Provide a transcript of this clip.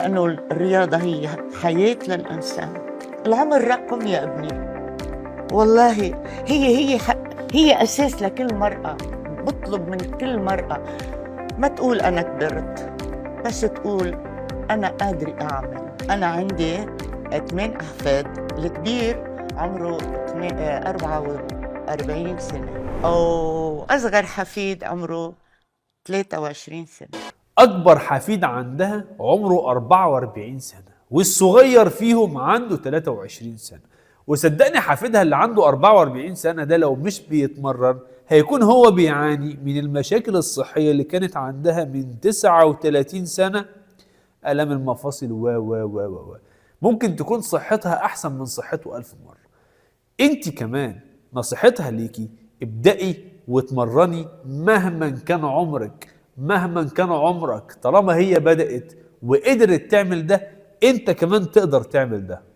لأنه الرياضة هي حياة للإنسان. العمر رقم يا ابني، والله هي أساس لكل مرأة. بطلب من كل مرأة ما تقول أنا كبرت، بس تقول أنا قادرة أعمل. أنا عندي 8 أحفاد، الكبير عمره 44 سنة، وأصغر حفيد عمره 23 سنة. أكبر حفيد عندها عمره 44 سنة، والصغير فيهم عنده 23 سنة. وصدقني حفيدها اللي عنده 44 سنة ده لو مش بيتمرن هيكون هو بيعاني من المشاكل الصحية اللي كانت عندها من 39 سنة، آلام المفاصل و و و و و. ممكن تكون صحتها أحسن من صحته 1000 مرة. انت كمان نصيحتها ليكي ابدأي واتمرني مهما كان عمرك، مهما كان عمرك، طالما هي بدأت وقدرت تعمل ده انت كمان تقدر تعمل ده.